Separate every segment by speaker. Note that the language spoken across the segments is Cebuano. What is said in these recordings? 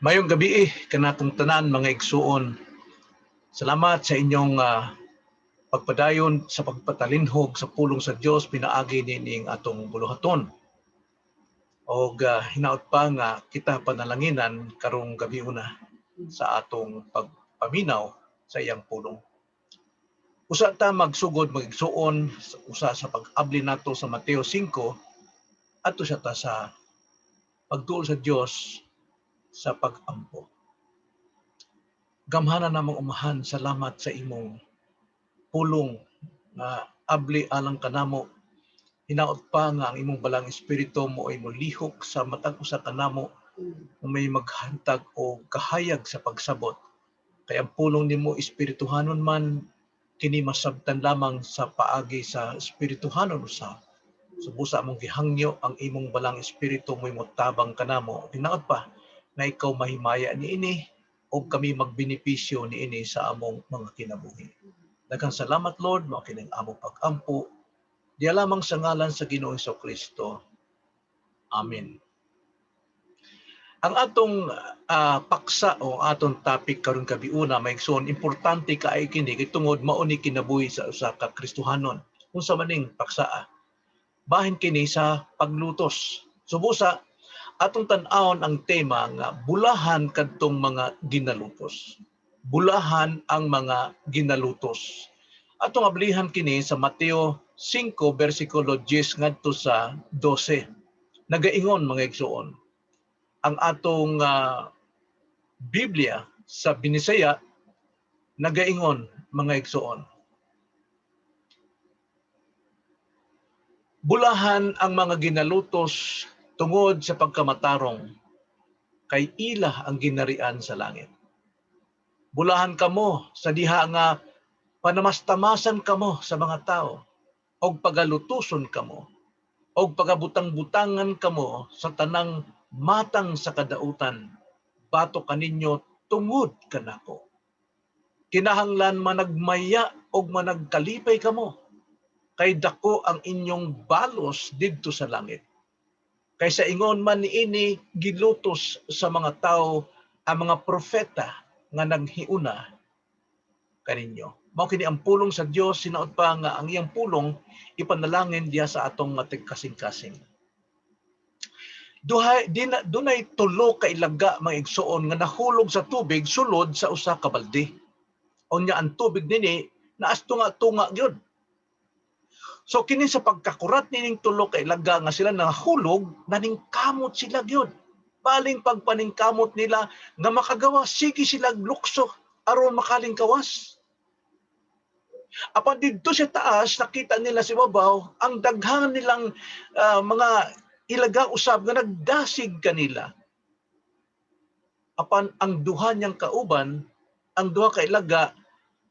Speaker 1: Maayong gabii kanatong tanan, mga igsuon. Salamat sa inyong pagpadayon sa pagpatalinhog sa pulong sa Dios pinaagi nining atong buluhaton. Og hinaot pa nga kita panalanginan karong gabiuna sa atong pagpaminaw sa iyang pulong. Usa ta magsugod, mga igsuon, usa sa pag-abli nato sa Mateo 5, adto siya ta sa pagduol sa Dios sa pag-ampo. Gamhanan namong Amahan, salamat sa imong pulong nga abli alang kanamo. Hinaot pa nga ang imong Balaang Espiritu mo ay molihok sa matag usa kanamo nga may maghantag o kahayag sa pagsabot. Kay ang pulong nimo espirituhanon man, kini masabtan lamang sa paagi sa espirituhanon usab. So busa among gihangyo ang imong Balaang Espiritu mo'y motabang kanamo. Hinaot pa na ikaw mahimaya niini o kami magbenepisyo niini sa among mga kinabuhi. Daghang salamat, Lord, mao kining among pag-ampo. Diya lamang sa ngalan sa Ginoong Kristo. Amen. Ang atong paksa o atong topic karon gabiuna, mga igsoon, importante kaayo kini kay tungod mao ni kinabuhi sa usa ka Kristohanon. Unsa man ning paksaa? Bahin kini sa paglutos. So busa atong tan-awon ang tema nga "Bulahan kadtong mga ginalutos." Bulahan ang mga ginalutos. Atong ablihan kini sa Mateo 5 bersikulo 10 ngadto sa 12. Nagaingon, mga igsoon, ang atong Biblia sa Binisaya, nagaingon, mga igsoon: "Bulahan ang mga ginalutos tungod sa pagkamatarong, kay ila ang ginarian sa langit. Bulahan kamo sa diha nga panamastamasan kamo sa mga tao, og pagalutuson kamo, og pagabutang-butangan kamo sa tanang matang sa kadautan, batok kaninyo tungod kanako. Kinahanglan managmaya og managkalipay kamo, kay dako ang inyong balos didto sa langit. Kay sa ingon man niini gilutos sa mga tao ang mga propeta nga naghiuna kaninyo." Mao kini ang pulong sa Dios. Hinaot pa nga ang iyang pulong ipanalangin diha sa atong matag kasing-kasing. Duhay di na, dunay tulo ka ilaga, mga igsuon, nga nahulog sa tubig sulod sa usa ka balde. Unya ang tubig nini naas tunga-tunga gyud. So kini sa pagkakurat nining tulo ka ilaga nga sila nahulog, naningkamot sila gyud. Baling pagpaningkamot nila nga makagawa, sige sila lukso aron makalingkawas. Apan didto sa taas, nakita nila si babaw ang daghan nilang mga ilaga usab nga nagdasig kanila. Apan ang duha niyang kauban, ang duha ka ilaga,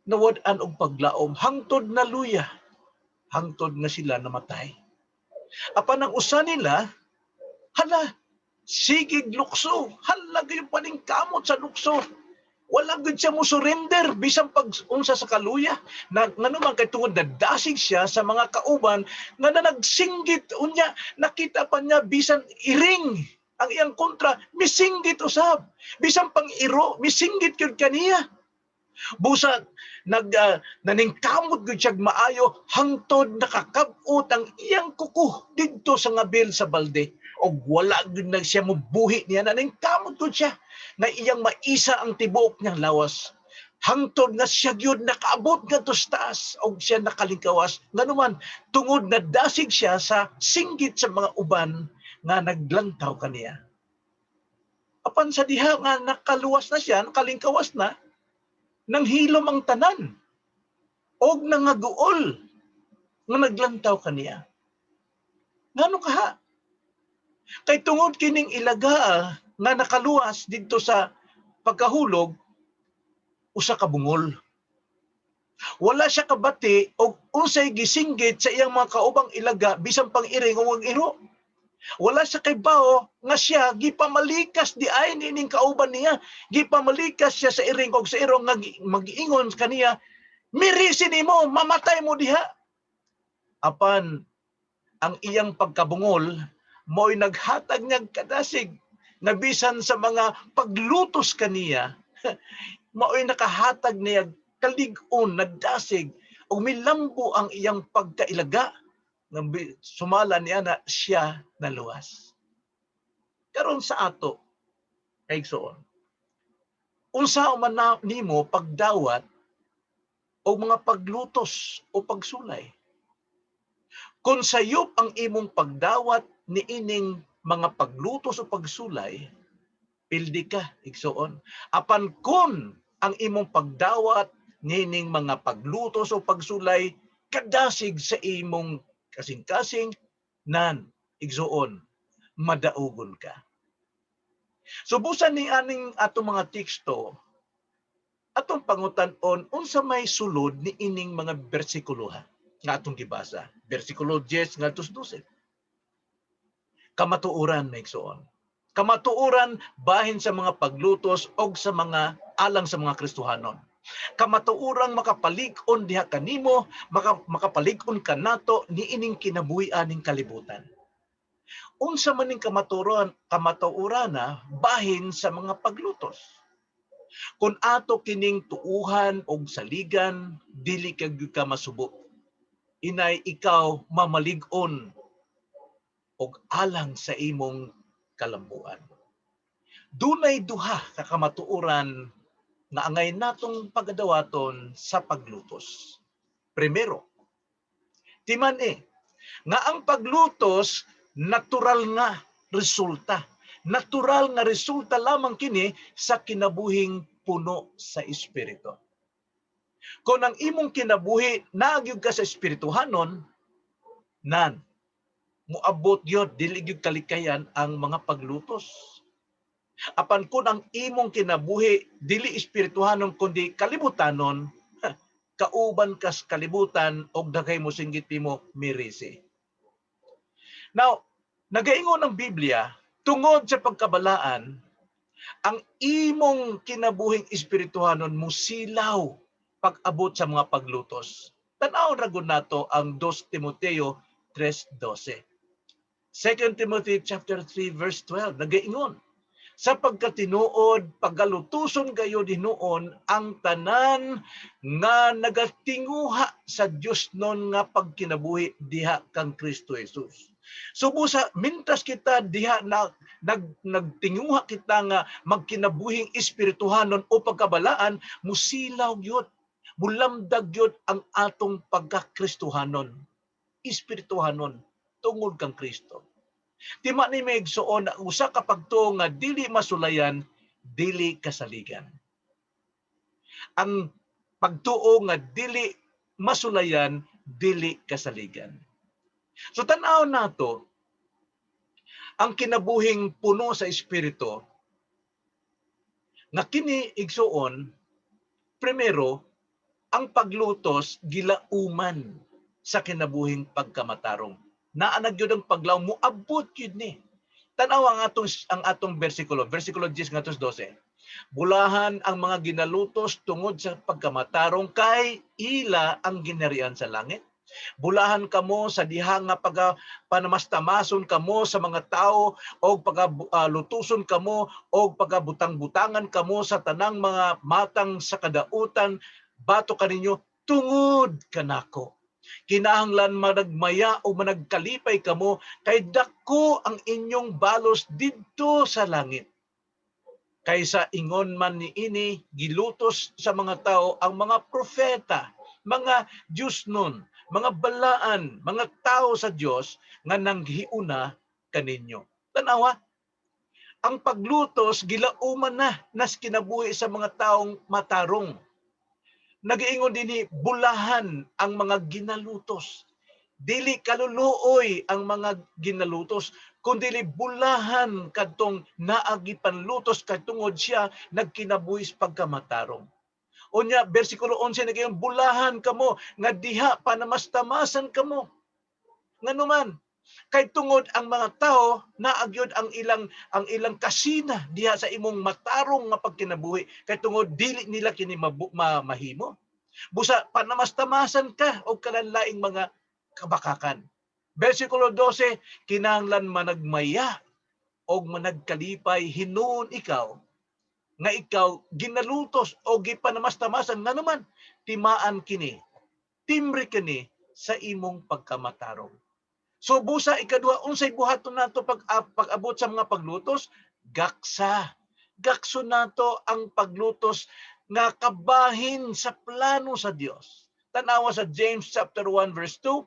Speaker 1: nawad-an og paglaom hangtod na luya, hangtod nga sila namatay. Apan ang usa nila, hala, sigig lukso, hala gyud paningkamot sa lukso. Wala gud siya mo surrender bisan pag unsa sa kaluya. Na ngano man kay tungod nadasig siya sa mga kauban nga na nagsinggit. Unya nakita pa niya bisan iring ang iyang kontra, misinggit usab. Bisan pang iro, misinggit gyud kaniya. Busa nag naningkamot gyud siya maayo hangtod nakakab-ot ang iyang kuko didto sa ngabil sa balde og wala gyud na siya mobuhi niya. Naningkamot gyud siya nga iyang maisa ang tibuok niyang lawas hangtod nga siya gyud nakaabot ngadto sa taas og siya nakalingkawas, nganuman tungod nadasig siya sa singgit sa mga uban nga naglantaw kaniya. Apan sa diha nga nakaluwas na siya, nakalingkawas na, nanghilom ang tanan og nangaguol nga naglantaw kaniya. Ngano kaha? Kay tungod kining ilaga nga nakaluwas didto sa pagkahulog, usa ka bungol. Wala siya kabati og unsay gisinggit sa iyang mga kaubang ilaga bisan pang iring o ang iro. Wala siya kaybawo nga siya gipamalikas di ay nining kauban niya. Gipamalikas siya sa iring og sa iro nga magiingon kaniya, "Mirisi nimo, mamatay mo diha." Apan ang iyang pagkabungol mo'y naghatag niyang kadasig Nga bisan sa mga paglutos kaniya, mao'y nakahatag niya kalig-on, nagdasig, ug milambo ang iyang pagkailaga nga sumala niya na siya naluwas. Karon sa ato, kaigsoon, unsa man na nimo pagdawat o mga paglutos o pagsulay? Kung sayop ang imong pagdawat niining mga paglutos o pagsulay, pildi ka, igsoon. Apan kung ang imong pagdawat niining mga paglutos o pagsulay kadasig sa imong kasing-kasing, nan, igsoon, madaugon ka. So busan ni aning atong mga teksto, atong pangutan-on unsa may sulod ni ining mga bersikulo ha nga atong gibasa. Bersikulo 10 ngadto 12. Kamatuoran, mga igsoon. Kamatuoran bahin sa mga paglutos og sa mga alang sa mga Kristohanon. Kamatuorang makapalig-on diha kanimo, makapalig-on kanato niining kinabuhi aning kalibutan. Unsa man ning kamatuoran na bahin sa mga paglutos? Kung ato kining tuuhan og saligan, dili ka gyud ka masubo. Inay ikaw mamalig-on og alang sa imong kalambuan. Dunay duha ka kamatuoran nga angay natong pagadawaton sa paglutos. Primero, timan-i nga ang paglutos natural nga resulta. Natural nga resulta lamang kini sa kinabuhing puno sa espiritu. Kung ang imong kinabuhi naa gyud ka sa espirituhanon, nan moabot gyud, dili gyud kalikayan ang mga paglutos. Apan kung ang imong kinabuhi dili espirituhanon kundi kalibutanon, kauban kas kalibutan og daghay mo singgit nimo merese. Now, nagaingon ang Biblia, tungod sa pagkabalaan, ang imong kinabuhing espirituhanon musilaw pag-abot sa mga paglutos. Tan-awon ra gud nato ang 2 Timoteo 3:12. 2 Timothy chapter 3 verse 12 nagaingon, "Sa pagkatinuod pagalutuson gayud hinuon ang tanan nga nagatinguha sa Dios non nga pagkinabuhi diha kang Kristo Jesus." So busa mintas kita diha na nagtinguha kita nga magkinabuhing espirituhanon o pagkabalaan, musilaw gyud, mulamdag gyud ang atong pagkakristohanon, espirituhanon tungod kang Kristo. Tima ni mga igsoon, ang usa ka pagtuo nga dili masulayan, dili kasaligan. Ang pagtuo nga dili masulayan, dili kasaligan. So tan-aw nato ang kinabuhing puno sa espiritu nga kini, igsuon, primero, ang paglutos gilauman sa kinabuhing pagkamatarong. Naa na gyud ang paglaom, moabot gyud ni. Tan-aw ang atong bersikulo, bersikulo 10 ngadto 12. "Bulahan ang mga ginalutos tungod sa pagkamatarong, kay ila ang ginharian sa langit. Bulahan kamo sa diha nga paga panamastamason kamo sa mga tao o pagalutuson kamo o pagabutang-butangan kamo sa tanang mga matang sa kadautan batok kaninyo tungod kanako. Kinahanglan managmaya o managkalipay kamo, kay dako ang inyong balos didto sa langit. Kaysa ingon man ni ini gilutos sa mga tao ang mga propeta, mga Diyos nun, mga balaan, mga tao sa Dios nga nanghiuna kaninyo." Tanawa, ang paglutos gilauman na nas kinabuhi sa mga taong matarong. Nagiingon dinhi, bulahan ang mga ginalutos. Dili kaluluoy ang mga ginalutos, kundi bulahan kadtong naagi panlutos kay tungod siya nagkinabuhi sa pagkamatarong. Unya, bersikulo 11 nagaingon, "Bulahan kamo nga diha panamastamasan kamo." Nganuman? Kay tungod ang mga tao naa gyud ang ilang kasina diha sa imong matarong nga pagkinabuhi kay tungod dili nila kini mahimo. Busa panamastamasan ka og kalanlaing mga kabakakan. Bersikulo 12, kinahanglan managmaya Og managkalipay hinuon ikaw nga ikaw ginalutos o gipanamastamasan, nganuman timaan kini, timbre kini sa imong pagkamatarong. So busa, ikaduha, unsay buhaton nato pag pag-abot sa mga paglutos? Gaksa. Gakso nato ang paglutos nga kabahin sa plano sa Dios. Tanawa sa James chapter 1 verse 2.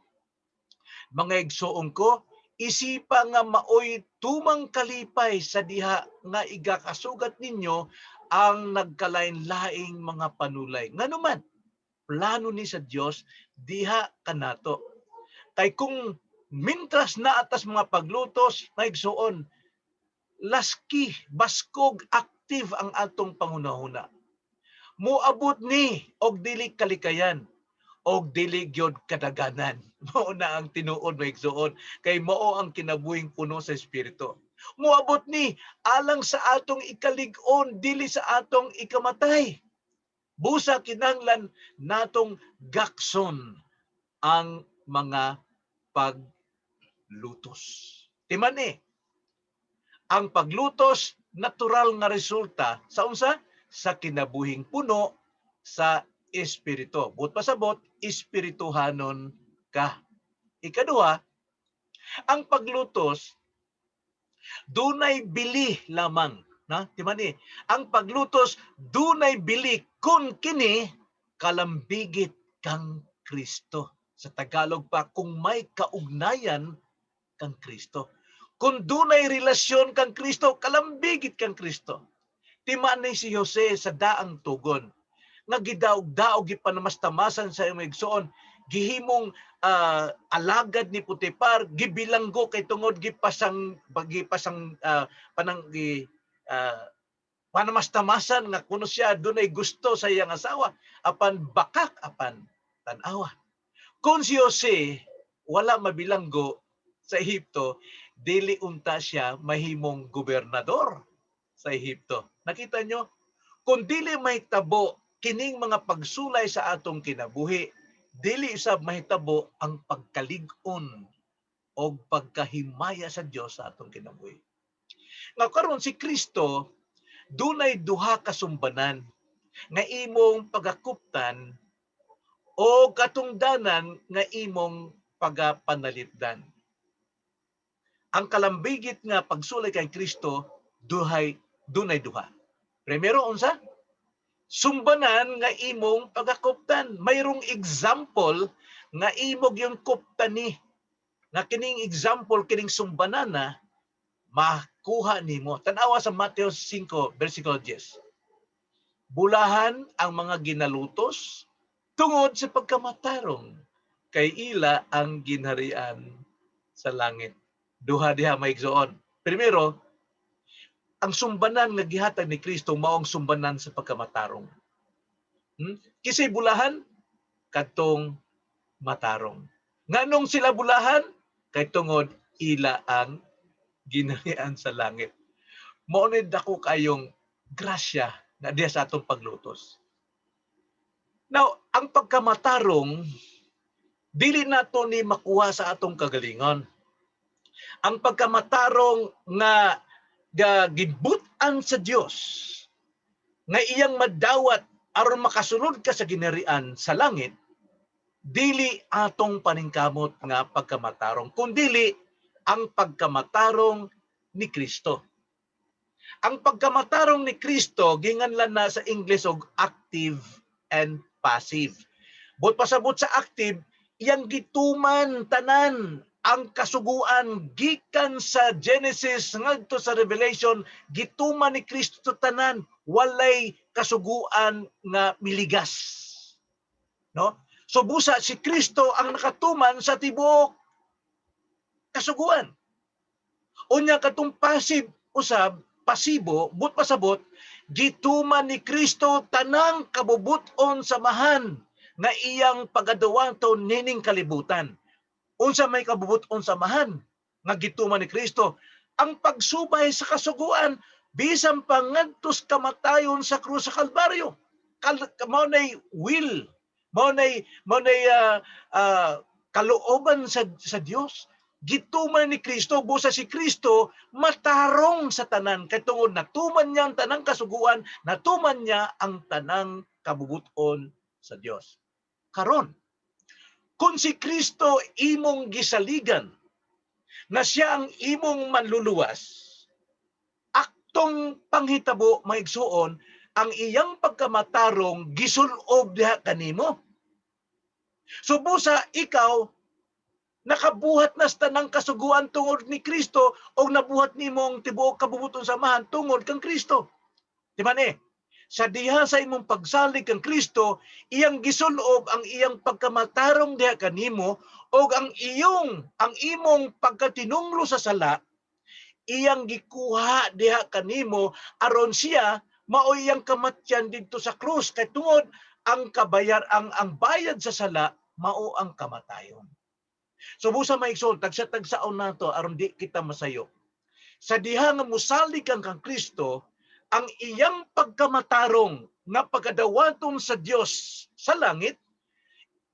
Speaker 1: "Mga igsoon ko, isipa nga maoy tumang kalipay sa diha nga igakasugat ninyo ang nagkalain-laing mga panulay." Nganuman, plano ni sa Dios diha kanato. Kay kung mintras na atas mga paglutos, mga igsoon, laski, baskog, active ang atong pangunahuna. Muabot ni og dili kalikayan og dili gyud kadaganan. Mao na ang tinuod, mga igsoon, kay mao ang kinabuhing puno sa espiritu. Muabot ni alang sa atong ikalig-on, dili sa atong ikamatay. Busa kinahanglan natong gakson ang mga paglutos. Timan eh, ang paglutos natural nga resulta sa unsa? Sa kinabuhing puno sa espiritu. Buot pasabot, espirituhanon ka. Ikaduha, ang paglutos dunay bili lamang. Na, timan eh, ang paglutos dunay bili kung kini kalambigit kang Kristo. Sa Tagalog pa, kung may kaugnayan kang Kristo. Kung dunay relasyon kang Kristo, kalambigit kang Kristo. Timan ni si Jose sa daang tugon nga gidaog-daog, gipanamastamasan sa imong igsoon, gihimong alagad ni Potifar, gibilanggo kay tungod gipasang gipasang panang gi panamastamasan nga kuno siya dunay gusto sa iyang asawa, apan bakak. Apan tan-awa, kung si Jose wala mabilanggo sa Ehipto, dili unta siya mahimong gobernador sa Ehipto. Nakita nyo, kung dili mahitabo kining mga pagsulay sa atong kinabuhi, dili usab mahitabo ang pagkalig-on o pagkahimaya sa Dios sa atong kinabuhi. Nga karon, si Kristo dunay duha ka sumbanan nga imong pagakuptan o katungdanan nga imong pagapanalipdan. Ang kalambigit nga pagsulay kay Kristo duhay dunay duha. Primero, unsa? Sumbanan nga imong pagakuptan. Mayroong example nga imong yung kuptani. Nga kining example, kining sumbanan na makuha nimo. Tanawa sa Mateo 5 versikulo 10. "Bulahan ang mga ginalutos tungod sa pagkamatarong, kay ila ang ginharian sa langit." Duha diha, mga igsoon. Primero, ang sumbanan nga gihatag ni Kristo mao ang sumbanan sa pagkamatarong. Kisay bulahan? Kadtong matarong. Nganong sila bulahan? Kay tungod ila ang ginharian sa langit. Mao ni dako kayong grasya na diya sa atong paglutos. Now, ang pagkamatarong dili nato ni makuha sa atong kagalingon. Ang pagkamatarong nga gibut-an sa Dios nga iyang madawat aron makasulod ka sa ginharian sa langit, dili atong paningkamot nga pagkamatarong, kundili ang pagkamatarong ni Kristo. Ang pagkamatarong ni Kristo ginganlan na sa English og active and passive. Buot pasabot sa active, iyang gituman tanan ang kasuguan gikan sa Genesis ngadto sa Revelation. Gituman ni Kristo tanan, walay kasuguan nga miligas, no? So busa si Kristo ang nakatuman sa tibuok kasuguan. Unya katong passive usab, pasibo, but pasabot gituman ni Kristo tanang kabubut-on sa Amahan nga iyang pagaduwaton nining kalibutan. Unsa may kabubut-on sa Amahan nga gituman ni Kristo? Ang pagsubay sa kasuguan bisan pa ngadto sa kamatayon sa krus sa Kalbaryo. Mao nay will, mao nay kalooban sa Dios. Gituman ni Kristo. Busa si Kristo matarong sa tanan kay tungod natuman niya ang tanang kasuguan, natuman niya ang tanang kabubuton sa Dios. Karon, kung si Kristo imong gisaligan na siya ang imong manluluwas, aktong panghitabo, mga igsuon, ang iyang pagkamatarong gisulob diha kanimo. So busa ikaw nakabuhat na sa tanang kasuguan tungod ni Kristo o nabuhat nimo ang tibuok kabubuton sa Amahan tungod kang Kristo. Di ba ni? Sa diha sa imong pagsalig kang Kristo, iyang gisulob ang iyang pagkamatarong diha kanimo og ang imong pagkatinunglo sa sala iyang gikuha diha kanimo aron siya maoy iyang kamatyan didto sa krus, kay tungod ang kabayar ang bayad sa sala mao ang kamatayon. So busa, mga igsoon, tagsa-tagsaon nato aron di kita masayo. Sa diha nga musalig kang kang Kristo, ang iyang pagkamatarong nga pagkadawaton sa Dios sa langit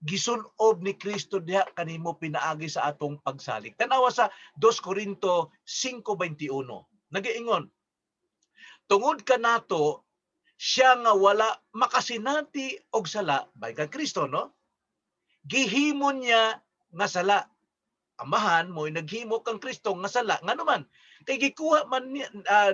Speaker 1: gisulob ni Kristo diha kanimo pinaagi sa atong pagsalig. Tanawa sa 2 Corinto 5:21. Nagiingon, "Tungod kanato, siya nga wala makasinati og sala," by kang Kristo, no? "Gihimo niya nga sala." Amahan mo naghimo kang Kristo nga sala. Ngano man? Kay gikuha man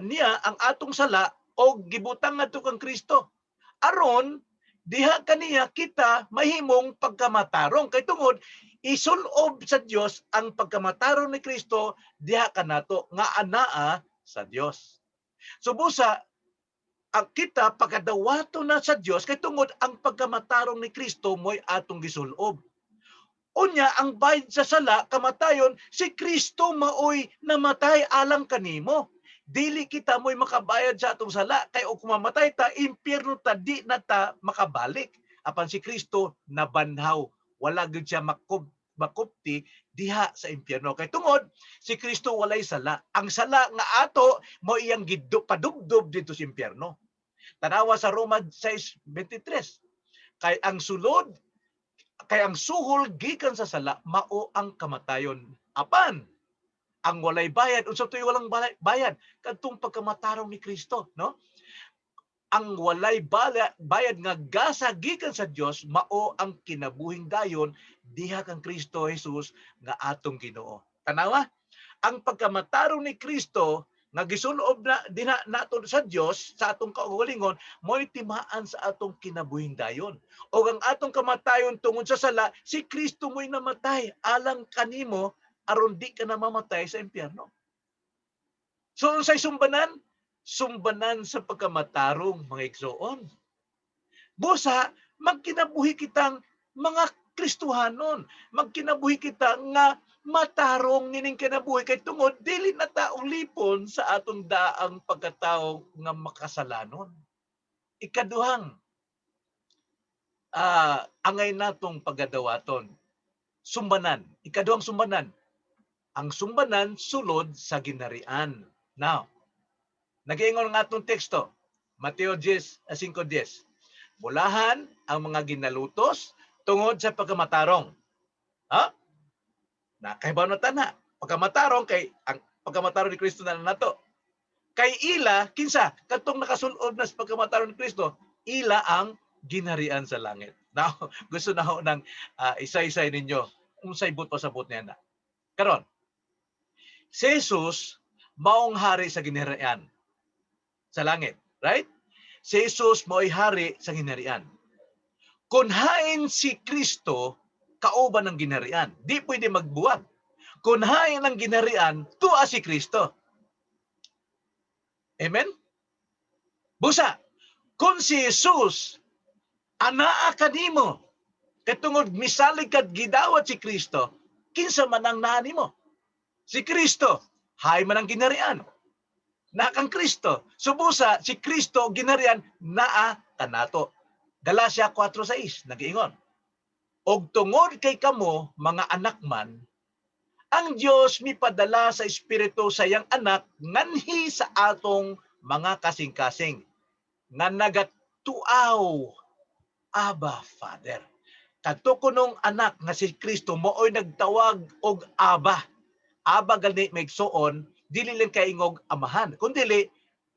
Speaker 1: niya ang atong sala og gibutang ngadto kang Kristo. Aron diha kaniya kita mahimong pagkamatarong, kay tungod isulob sa Dios ang pagkamatarong ni Kristo diha kanato nga anaa sa Dios. So busa ang kita pagkadawato na sa Dios kay tungod ang pagkamatarong ni Kristo mo'y atong gisulob. Unya, ang bayad sa sala kamatayon, si Kristo maoy namatay alang kanimo. Dili kita mo'y makabayad sa atong sala kay og kung mamatay ta, impyerno ta, di na ta makabalik. Apan si Kristo nabanhaw, wala gyud siya makupti diha sa impyerno. Kay tungod si Kristo walay sala. Ang sala nga ato mo iyang giddo padubdob didto sa impyerno. Tanawa sa Roma 6:23. Kay ang suhol gikan sa sala mao ang kamatayon. Apan ang walay bayad, unsa to'y walang bayad? Kadtong pagkamatarong ni Kristo, no? Ang walay bayad nga gasa gikan sa Dios mao ang kinabuhing dayon diha kang Kristo Jesus nga atong Ginoo. Tanawa, ang pagkamatarong ni Kristo nga gisulob na dinha nato sa Dios sa atong kaugalingon mo'y timaan sa atong kinabuhing dayon. O ang atong kamatayon tungod sa sala, si Kristo mo'y namatay alang kanimo aron di ka na mamatay sa impyerno. So unsay sumbanan? Sumbanan sa pagkamatarong, mga igsoon. Busa magkinabuhi kitang mga Kristohanon, magkinabuhi kita nga matarong nining kinabuhi kay tungod dili na ta ulipon sa atong daang pagkatao nga makasalanon. Ikaduhang angay natong pagadawaton, sumbanan. Ikaduhang sumbanan, ang sumbanan sulod sa ginarian. Now, nagiingon ang atong teksto, Mateo 10, 5:10. "Bulahan ang mga ginalutos tungod sa pagkamatarong." Ha? Na kahibaw na ta na. Pagkamatarong kay ang pagkamatarong ni Kristo na nato. Kay ila, kinsa katong nakasulob na sa pagkamatarong ni Kristo, ila ang ginarian sa langit. Now, gusto na ho ng isa-isay ninyo unsay buot pasabot niya na. Karon, si Jesus maong hari sa ginarian sa langit, right? Si Jesus mao'y hari sa ginarian. Kung hain si Kristo, kauban ng ginarian. Di pwede magbuwag. Kung hain ang ginarian, tuwa si Kristo. Amen? Busa, kung si Jesus anaa kanimo, kay tungod misalig kad gidawat si Kristo, kinsa man ang naa nimo? Si Kristo, hay man ang ginarian. Na kang Kristo. So busa, si Kristo ginarian naa kanato. Galacia 4:6 nagiingon, "Og tungod kay kamo mga anak man, ang Dios mipadala sa Espiritu sa iyang anak nganhi sa atong mga kasing-kasing nga nagatuaw, 'Abba, Father.'" Kadto kunong anak nga si Kristo maoy nagtawag og Abba. Aba gani, maigsuon, dili lang kaingog amahan. Kundili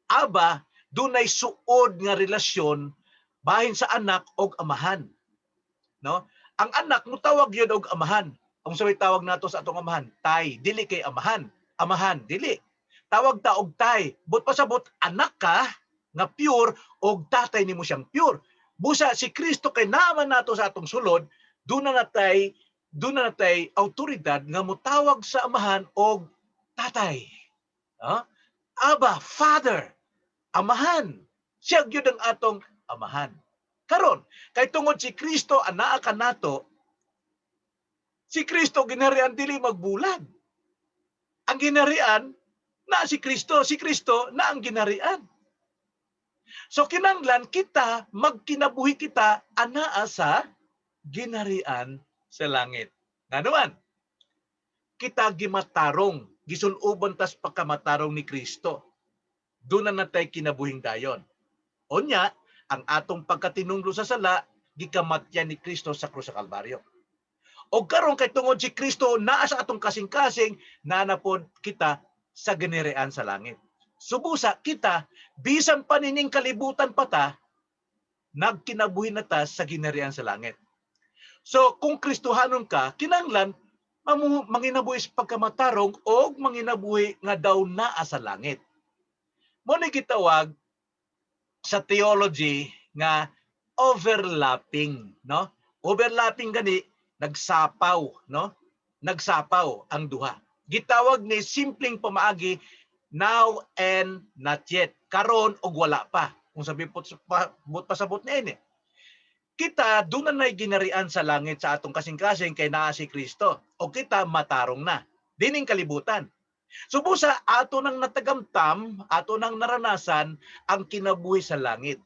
Speaker 1: Aba, dunay suod nga relasyon bahin sa anak og amahan. No? Ang anak mutawag yun og amahan. Ang sabay tawag nato sa atong amahan, tay, dili kay amahan. Amahan, dili. Tawag ta og tay. But pasabot anak ka nga pure og tatay nimo siyang pure. Busa si Kristo kay naaman nato sa atong sulod, doon na natay autoridad nga mutawag sa amahan og tatay. Ha? Aba, Father, amahan. Siya gyud ang atong amahan. Karon, kay tungod si Kristo anaa kanato, si Kristo ginharian dili magbulag. Ang ginharian na si Kristo na ang ginharian. So kinanglan kita magkinabuhi kita anaa sa ginharian sa langit. Ngano man? Kita gimatarong, gisuloban tas pagkamatarong ni Kristo. Doon na natay kinabuhing dayon. Onya, ang atong pagkatinunglo sa sala, gikamatyan ni Kristo sa krus sa Kalbaryo. O karon kay tungod si Kristo naa sa atong kasing-kasing, naa na pod kita sa ginharian sa langit. Subusa kita, bisan pa nining kalibutan pa ta, nagkinabuhi na ta sa ginharian sa langit. So kung Kristohanon ka, kinanglan manginabuhi sa pagkamatarong o manginabuhi nga daw naa sa langit. Mo ni gitawag sa theology nga overlapping, no? Overlapping gani, nagsapaw, no? Nagsapaw ang duha. Gitawag ni simpleng pamaagi, now and not yet. Karon og wala pa. Kung sabi po pa, but pasabot ni ini. Kita doon na ginarian sa langit sa atong kasing-kasing kay naa si Kristo. O kita matarong na. Dining kalibutan. Subusa ato nang natagamtam, ato nang naranasan ang kinabuhi sa langit.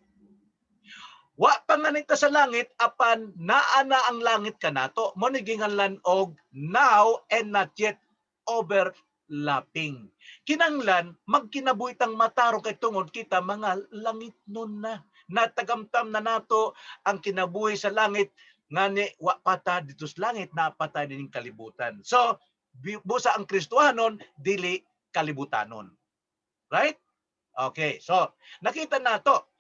Speaker 1: Wa pa nga nita sa langit apan naa na ang langit kanato. Mo ni ginganlan og now and not yet overlapping. Kinanglan magkinabuhi tang matarong kay tungod kita mga langit nun na. Natagamtam na nato ang kinabuhi sa langit ngani wa pa ta dito sa langit, naa pa ta dining kalibutan. So busa ang Kristohanon dili kalibutanon. Right? Okay, so nakita nato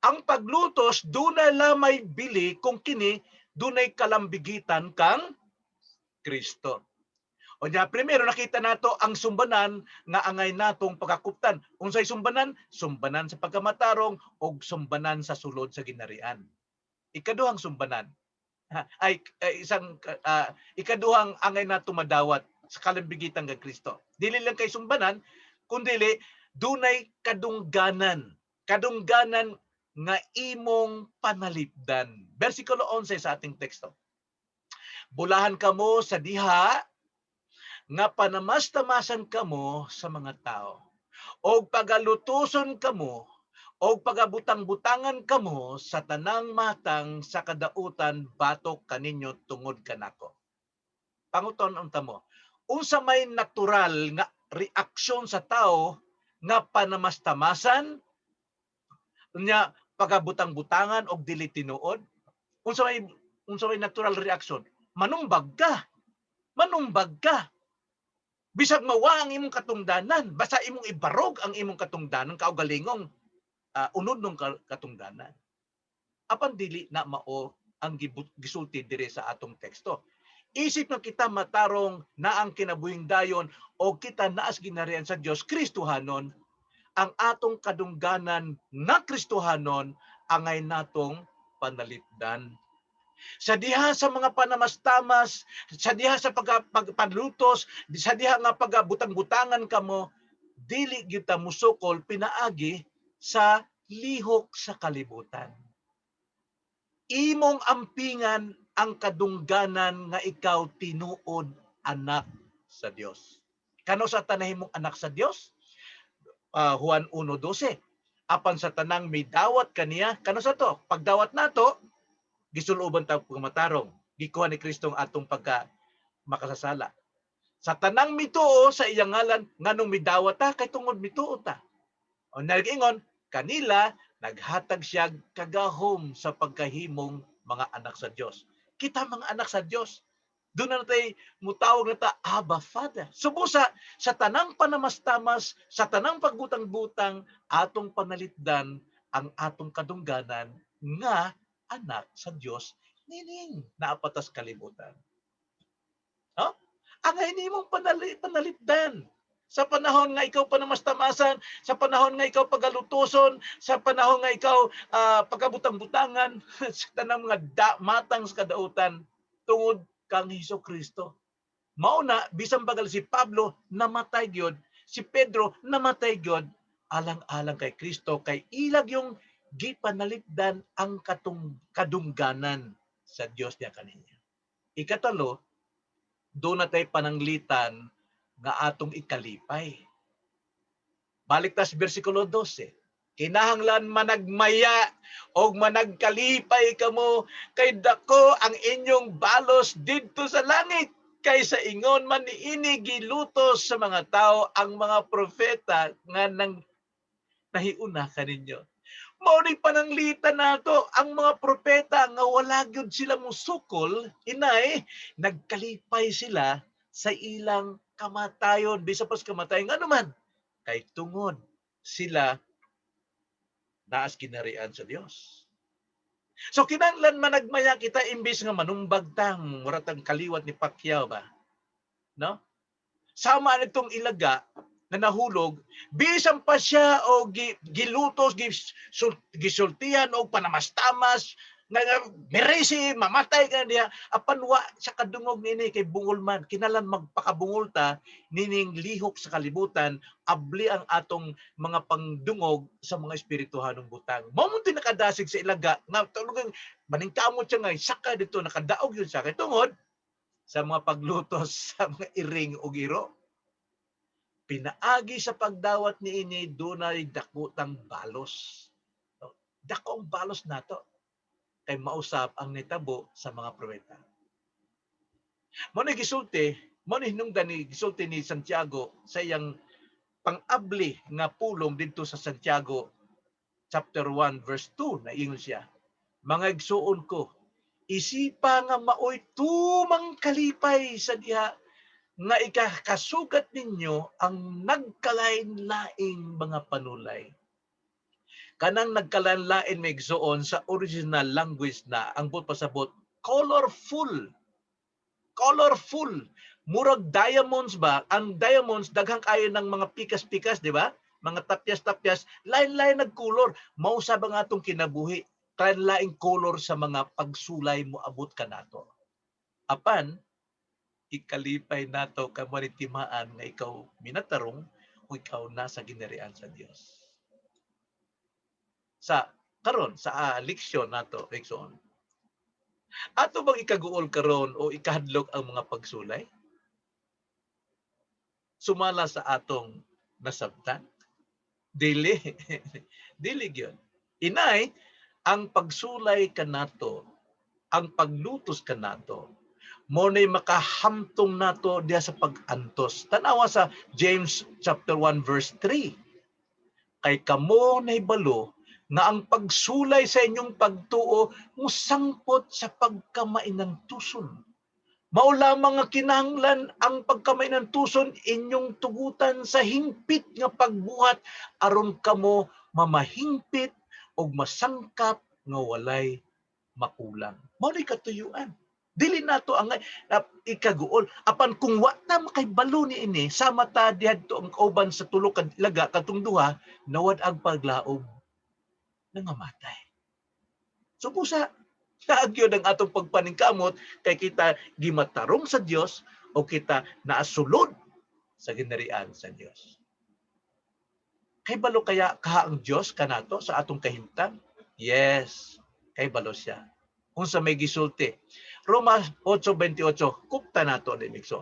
Speaker 1: ang paglutos dunay lamay bili kung kini dunay kalambigitan kang Kristo. O niya, primero nakita nato ang sumbanan nga angay natong pagkakuptan. Unsay sumbanan? Sumbanan sa pagkamatarong og sumbanan sa sulod sa ginarian. Ikaduhang sumbanan. Ay isang ikaduhang angay nato madawat sa kalambigitan kang Kristo. Dili lang kay sumbanan, kundili dunay kadungganan. Kadungganan nga imong panalipdan. Versikulo 11 sa ating teksto. Bulahan kamo sa diha nga panamastamasan kamo sa mga tao. Og pagalutuson kamo og pagabutang-butangan kamo sa tanang matang sa kadautan batok kaninyo tungod kanako. Panguton unta mo, unsa may natural nga reaksyon sa tao nga panamastamasan nya pagabutang-butangan og dili tinuod? Unsa may natural reaction? Manumbag ka. Manumbag ka. Bisag mawa ang imong katungdanan, basta imong ibarog ang imong katungdanan, kaugalingong unod nung katungdanan. Apan dili na mao ang gisulti diri sa atong teksto. Isip nga kita matarong na ang kinabuhing dayon o kita naas ginarian sa Dios, Kristohanon, ang atong kadungganan nga Kristohanon angay natong panalipdan. Sa diha sa mga panamastamas, sa diha sa pagpanlutos, sa diha nga pagabutang-butangan kamo, dili gyud ta musukol pinaagi sa lihok sa kalibutan. Imong ampingan ang kadungganan nga ikaw tinuod anak sa Dios. Kano sa tanahimong anak sa Dios? Juan 1:12. Apan sa tanang midawat kaniya, kano sa to? Pagdawat nato, gisuloban ta pagmatarong. Gikuha ni Kristo ang atong pagka makasasala. Sa tanang mituo sa iyang ngalan, nganong midawat ta kay tungod mituo ta. O nag-ingon, kanila naghatag siya kagahom sa pagkahimong mga anak sa Dios. Kita mga anak sa Dios. Doon na natay mutawag na ta, "Abba Father." Subusa sa tanang panamastamas, sa tanang pagbutang-butang, atong panalitdan ang atong kadungganan nga anak sa Dios nining naapatas kalibutan. Huh? Ang mong panalitdan sa panahon nga ikaw panamastamasan, sa panahon nga ikaw pagalutoson, sa panahon nga ikaw pagabutang-butangan, sa tanang mga matang sa kadautan, tungod kang Hesus Kristo. Mao na bisan bagal si Pablo namatay gyud, si Pedro namatay gyud alang-alang kay Kristo, kay ilag yung gipanalipdan ang katong kadungganan sa Dios niya kaninya. Ikatalo, doon na tayo pananglitan nga atong ikalipay. Balik tas bersikulo 12. Kinahanglan managmaya og managkalipay kamo kay dako ang inyong balos didto sa langit, kay sa ingon man niini gilutos sa mga tao ang mga propeta nga nang nahiuna kaninyo. Mao ni pananglitan nato ang mga propeta nga wala gyud sila musukol, inay nagkalipay sila sa ilang kamatayon, bisan pas kamatayon, ngano man kay tungod sila naas kinarian sa Dios. So kinahanglan managmaya kita imbis nga manumbag tang mura tang kaliwat ni Pacquiao ba? No? Sama nitong ilaga na nahulog, bisan pa siya o gilutos, gisultihan og panamastamas, nga meresi, mamatay ka niya, apan wa sa kadungog nini kay bungol man. Kinalan magpakabungol ta nining lihok sa kalibutan, abli ang atong mga pangdungog sa mga espirituhanong butang. Mao mo nakadasig sa ilaga nga tulugang maningkamot siya nga saka dito nakadaog yun sa kay tungod sa mga paglutos sa mga iring ug iro. Pinaagi sa pagdawat niini, dunay dakutang balos. No? Dako ang balos nato kay mausap ang nitabo sa mga propeta. Mo ni gisulti, mo ni hinungdan ni gisulti ni Santiago sa iyang pang-abli nga pulong didto sa Santiago chapter 1 verse 2 na ingon siya, "Mga igsuon ko, isipa nga maoy tumang kalipay sa diha nga ikakasugat ninyo ang nagkalain-laing mga panulay." Kanang nagkalain-lain, may igsuon, sa original language na ang buot pasabot colorful. Colorful. Murag diamonds ba? Ang diamonds daghang kayo ng mga pikas-pikas, di ba? Mga tapyas-tapyas, lain-lain nagkulor. Mao sa nga atong kinabuhi, lain-laing color sa mga pagsulay mo abot kanato. Apan ikalipay nato kamo ni timaan nga ikaw minatarong o ikaw nasa ginarian sa Dios. Sa karon sa leksyon nato, igsoon. Ato bang ikaguol karon o ikahadlok ang mga pagsulay? Sumala sa atong nasabtan? Dili. Dili gyud. Inay, ang pagsulay kanato, ang paglutos kanato, mo nay makahamtong nato diha sa pag-antos. Tanawa sa James chapter 1 verse 3. Kay kamo nahibalo nga ang pagsulay sa inyong pagtuo musangpot sa pagkamainantuson. Mao lamang nga kinahanglan ang pagkamainantuson inyong tugutan sa hingpit nga pagbuhat aron kamo mamahingpit og masangkap nga walay makulang. Mao ni katuyuan. Dili nato ang ikaguol. Apan kung wa ta makaybalo ni ini, sama ta dihadto ang kauban sa tulo ka ilaga katong duha nawad ang paglaom, nangamatay. So busa naagyo ang atong pagpaningkamot kay kita gimatarong sa Dios o kita naasulod sa ginarian sa Dios. Kay balo kaya kaha ang Dios kanato sa atong kahimtang? Yes, kay balo siya. Unsa may gisulti? Roma 8:28, kupta nato ni Mixo.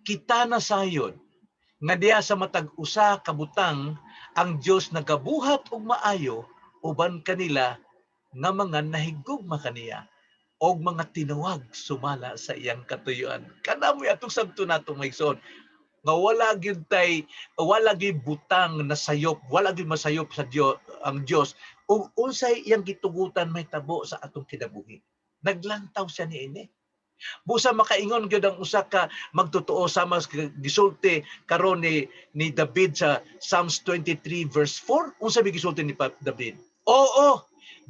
Speaker 1: Kita na sayon nga diha sa matag usa ka butang ang Dios nagabuhat og maayo uban kanila nga mga nahigugma kaniya og mga tinawag sumala sa iyang katuyuan. Kana mo'y atong sabto nato, mga igsoon, nga wala gyud tay wala gyud butang na sayop, wala gyud masayop sa Dios ang Dios ug unsay iyang gitugutan may tabo sa atong kinabuhi. Naglantaw siya niini. Busa makaingon gyud ang usa ka magtotoo sama sa gisulti karon ni David sa Psalms 23 verse 4. Unsa may gisulti ni David? "Oo,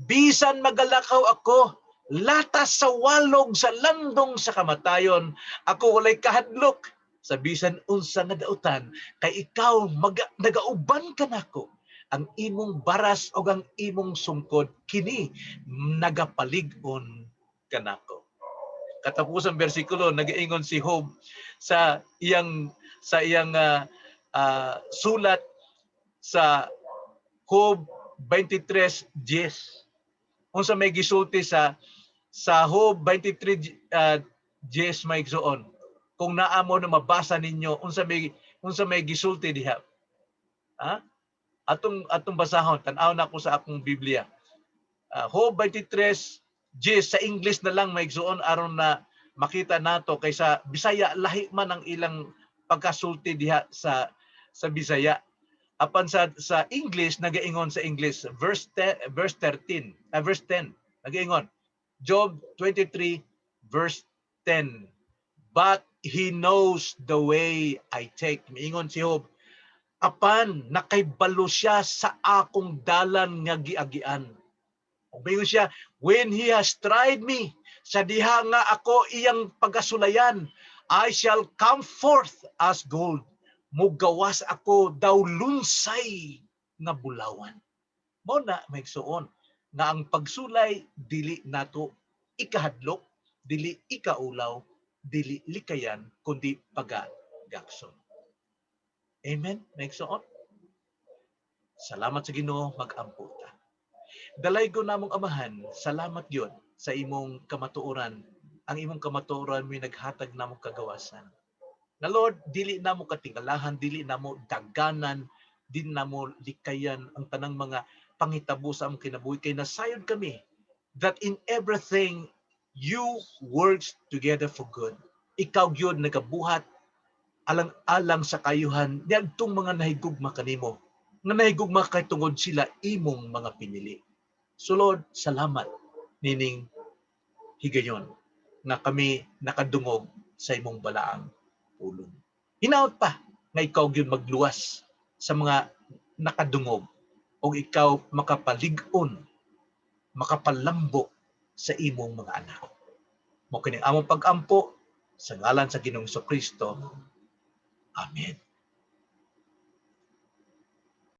Speaker 1: bisan magalakaw ako latas sa walog sa landong sa kamatayon, ako walay kahadlok sa bisan unsa nga dautan, kay ikaw nagauban kanako. Ang imong baras o ang imong sungkod kini nagapalig-on kanako." Katapusan bersikulo, nagaingon si Job sa iyang sulat sa Job 23:10. Unsa may gisulti sa Job 23 10, may igsoon? Kung naa mo na mabasa ninyo, unsa may gisulti diha? Ha? Atong basahon, tan-aw na ako sa akong Biblia. Job 23:10 sa English na lang, may igsoon, aron na makita nato, kaysa Bisaya lahi man ang ilang pagkasulti diha sa Bisaya. Apan sa English, nagaingon sa English verse 10, verse 13, verse 10, nagaingon Job 23 verse 10, "But he knows the way I take." Miingon si Job, apan nakaybalo siya sa akong dalan nga giagian. Ug miingon siya, "When he has tried me," sa diha nga ako iyang pagasulayan, "I shall come forth as gold." Mugawas ako daw lunsay nga bulawan. Mao na, may igsuon, nga ang pagsulay dili nato ikahadlok, dili ikaulaw, dili likayan, kundi pagagakson. Amen, may igsuon. Salamat sa Ginoo, mag-ampo ta. Dalaygon namong Amahan, salamat gyud sa imong kamatuoran. Ang imong kamatuoran may naghatag namong kagawasan. Na Lord, dili namo katingalahan, dili namo daganan, dili namo likayan ang tanang mga panghitabo sa among kinabuhi kay nasayod kami that in everything you works together for good. Ikaw gyud nagabuhat alang-alang sa kayuhan niadtong mga nahigugma kanimo, nga nahigugma kay tungod sila imong mga pinili. So Lord, salamat nining higayon nga kami nakadungog sa imong balaang pulong. Hinaot pa nga ikaw gyud magluwas sa mga nakadungog o ikaw makapalig-on, makapalambo sa imong mga anak. Mao kini among pag-ampo sa ngalan sa Ginoong Kristo. Amen.